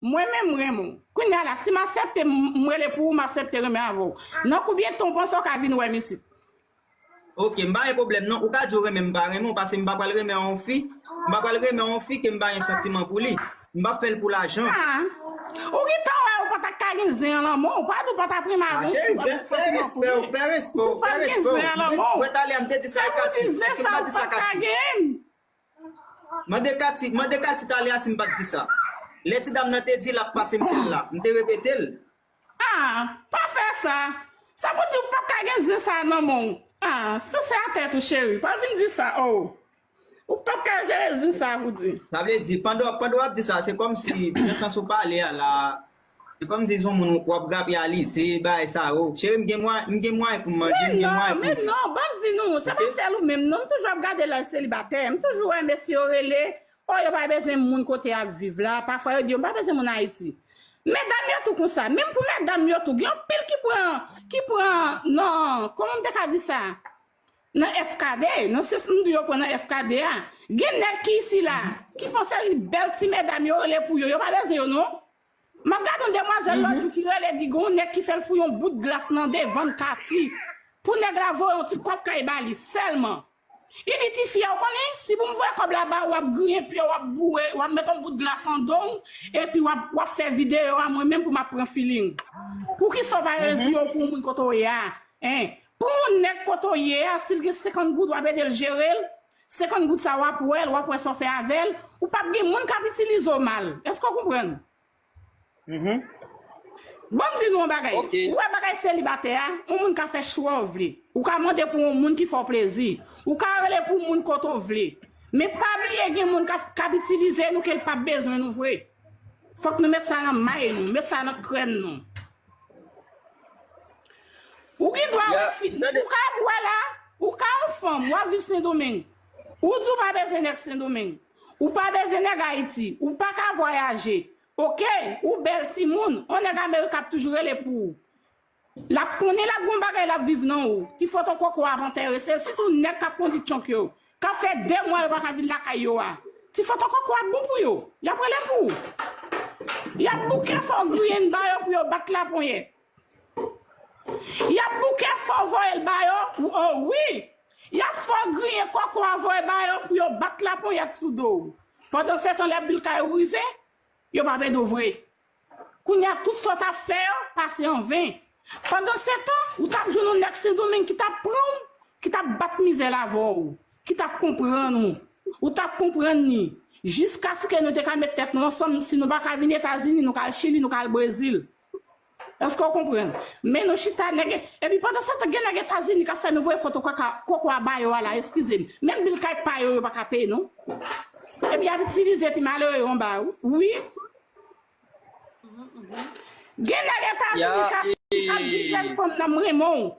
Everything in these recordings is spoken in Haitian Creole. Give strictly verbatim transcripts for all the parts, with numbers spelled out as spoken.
Mwen menm, m renmen w. Kounye a la, si m aksepte, m, m rele pou ou, m aksepte renmen avè w. Nan konbyen tan w panse w ka vin wè m isit? Ok, m pa gen pwoblèm non. Ou ka di w renmen m, m pa renmen w, paske m pa pral renmen yon fi. M pa pral renmen yon fi ke m pa gen santiman pou li. M p ap fè l pou lajan. Ah, ou gentan wè ou pa ta ka gen zen an nan men w, ou pa di w pa ta pran m avè yon fi, ou pa gen santiman pou li. Ou pa gen zen an nan men w. Ou di zen sa ou pa ka gen. Mande Katy, mande Katy talè a si m pa t di sa. Lè ti dam nan te di l ap pase m sèl la, m te repete l. Ah, pa fè sa. Sa pou di ou p ap ka gen zen sa nan men w. Ah, sanse a tèt ou cheri, pa vin di sa, oh. Ou p ap ka jere zen sa pou di. Sa vle di, pandan, pandan w ap di sa, se kòmsi, nan sans ou pale a la, Se kòmsi se yon moun w ap gape alize, bagay sa yo. Cheri, m gen mwayen, m gen mwayen pou m manje, m gen mwayen pou m viv. Men non, men non, ban m di nou, se pa sèl ou menm non, m toujou ap gade laj selibatè, m toujou wè mesye yo rele, oh, yo pa bezwen moun kote y ap viv la, pafwa yo di yo, m pa bezwen moun Ayiti. Medam yo tou konsa, menm pou medam yo tou, gen anpil ki pran, ki pran, non, kòman m te ka di sa? Nan F K D, nan sans m di yo pran nan F K D a, gen nèg ki isi la, ki fè yon seri bèl ti medam yo rele pou yo, yo pa bezwen yo non. M ap gade yon demwazèl lòt jou ki rele di gen yon nèg ki fè l fouye yon bout glas nan devan l Katy. Pou nèg la voye yon ti kòb kay ba li sèlman. Li di tifi a, ou konnen, si pou m voye kòb la ba ou, w ap griyen pye w, w ap boure, w ap met yon bout glas nan do w, epi w ap, w ap fè videyo a mwen menm pou m ap pran feeling. Poukisa w pa reziye w pou yon moun kote w ye a? Hein? Pou yon nèg kote w ye a, si l gen senkant goud, w ap ede l jere l, senkant goud sa w ap wè l, w ap wè sa w fè avè l, ou p ap gen moun k ap itilize w mal. Èske w konprann? Ban m di nou yon bagay. Ou wè bagay selibatè a, yon moun ka fè chwa w vle. Ou ka mande pou yon moun ki fè w plezi. Ou ka rele pou yon moun kote w vle. Men pa bliye gen moun k ap, k ap itilize nou ke l p ap bezwen nou vre. Fòk nou met sa nan may nou, met sa nan krèn nou. Ou gen dwa wè fi, ou ka wè la, ou ka yon fanm, w ap viv Sendomeng. Ou di w pa bezwen nèg Sendomeng. Ou pa bezwen nèg Ayiti. Ou pa ka vwayaje. Oke, ou bèl timoun. Yon nèg Amerik ap toujou rele pou ou. L ap konnen l ap gen yon bagay l ap viv nan ou. Ti foto koko a pa enterese l. Sitou nèg k ap kondi tchonk yo. K ap fè de mwa yo pa ka vin lakay yo a. Ti foto koko ap bon pou yo. Y ap rele pou ou. Y ap bouke fè w griyen ba yo pou yo bat laponyèt. Y ap bouke fè w voye l ba yo. Oh wi. Y ap fè w griyen koko a voye ba yo pou yo bat laponyèt sou do w. Pandansetan lè bil kay ou rive, yo p ap ede w vre. Kounye a, tout sa w t ap fè yo pase anven. Pandansetan, ou t ap jwenn yon nèg Sendomeng ki t ap pran w, ki t ap bat mizè l avè w, ki t ap konprann ou. Ou t ap konprann li. Jiskaske nou te ka met tèt nou ansanm, si nou pa ka vin Etazini, nou ka al Chili, nou ka al Brezil. Èske w konprann? Men nou chita, nèg, epi pandansetan, gen nèg Etazini k ap fè nou voye foto kaka, koko a ba yo a la, eskize m. Menm bil kay pa yo, yo pa ka peye, non. Epi y ap itilize pi malere yo anba, wi. Gen nèg Etazini k ap, k ap di jèn fanm nan, "M renmen w."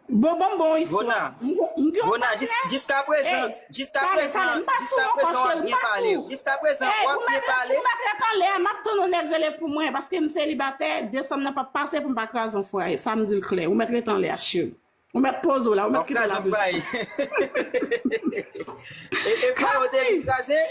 Bon, bon, bon istwa. Bona, bona, jiskaprezan, jiskaprezan, jiskaprezan, w ap byen pale. Jiskaprezan, w ap byen pale. Ou mèt ret anlè a, m ap tann yon nèg rele pou mwen, paske m selibatè, desanm nan p ap pase pou m pa kraze yon fwaye. Sa m di l klè. Ou mèt ret anlè a, cheri. Ou mèt poze w la, ou mèt kite la. E, e fwaye w te vin kraze?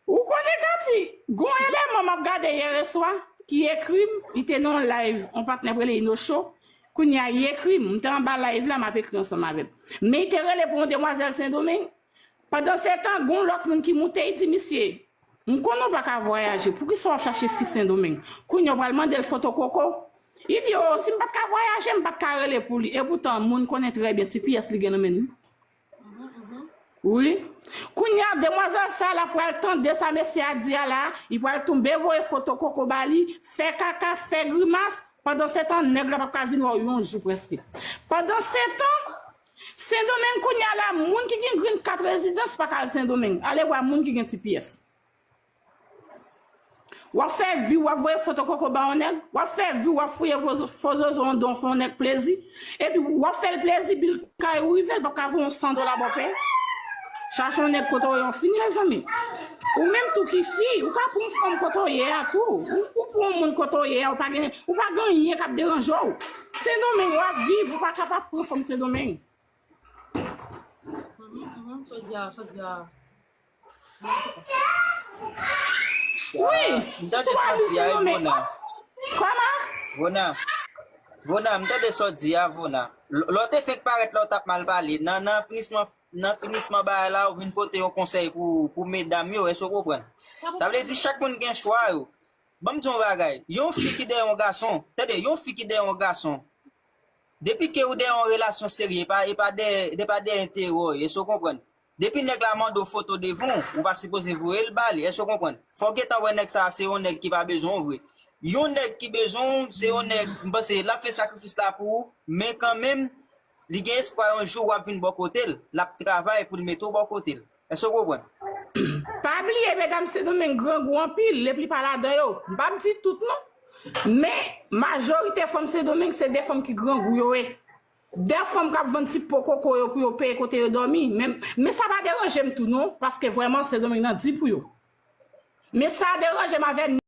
Ou konnen Katy, gon eleman m ap gade yè swa ki ekri m, li te nan yon live, yon patnè m rele Inocho. Kounye a, li ekri m, m te anba live la, m ap ekri ansanm avè l. Men li te rele pou yon demwazèl Sendomeng. Pandansetan, gon lòt moun ki moute, li di, "Misye, m konnen w pa ka vwayaje, poukisa w ap chache fi Sendomeng?" Kounye a, w pral mande l foto koko. Li di, "Oh, si m pa t ka vwayaje, m pa t ka rele pou li." Epoutan, moun konnen trè byen ti pyès li gen nan men l. Wi. Kounye a, demwazèl sa la pral tande sa mesye a di a la, li pral tonbe voye foto koko ba li, fè kaka, fè grimas, pandansetan, nèg la p ap ka vin wè w yon jou prèske. Pandansetan, Sendomeng kounye a la, moun ki gen green card rezidans pa ka al Sendomeng. Ale wè moun ki gen ti pyès. W ap fè vi w, w ap voye foto koko ba yon nèg, w ap fè vi w, w ap fouye fo, fo zozo anndan w, fè yon nèg plezi, epi w ap fè l plezi, bil kay ou rive, l p ap ka voye yon san dola ba w peye. Chache yon nèg kote w ye, w fini, mezanmi. Ou menm tou ki fi, ou ka pran yon fanm kote w ye a tou. Ou, ou pran yon moun kote w ye a, ou pa gen, ou pa gen anyen k ap deranje w. Sendomeng w ap viv, ou pa ka pa pran fanm Sendomeng. Mhm, mhm, jodi a, jodi a. Wi, m tande sa w di a, wi, Vona. Kòman? Vona, Vona, m tande sa w di a, Vona. Lè w te fenk parèt la, w t ap mal pale. Nan, nan finisman, nan finisman bagay la, ou vin pote yon konsèy pou, pou medam yo, èske w konprann? Sa vle di, chak moun gen chwa yo. Ban m di yon bagay. Yon fi ki dèyè yon gason, tande, yon fi ki dèyè yon gason, depi ke ou dèyè yon relasyon serye, e pa, e pa dèyè, e pa dèyè enterè w, èske w konprann? Depi nèg la mande w foto devan w, ou pa sipoze voye l ba li, èske w konprann? Fò w gentan wè nèg sa a se yon nèg ki pa bezwen w vre. Yon nèg ki bezwen w, se yon nèg, m panse, l ap fè sakrifis la pou ou, men kanmenm, li gen espwa yon jou w ap vin bò kote l, l ap travay pou l mete w bò kote l. Èske w konprann? Pa bliye, medam Sendomeng grangou anpil, epi pa ladan yo. M p ap di tout non. Men, majorite fanm Sendomeng, se de fanm ki grangou yo ye. De fanm k ap vann ti po koko yo pou yo peye kote yo dòmi. Men, men sa pa deranje m tou non, paske vrèman Sendomeng nan di pou yo. Men sa deranje m avè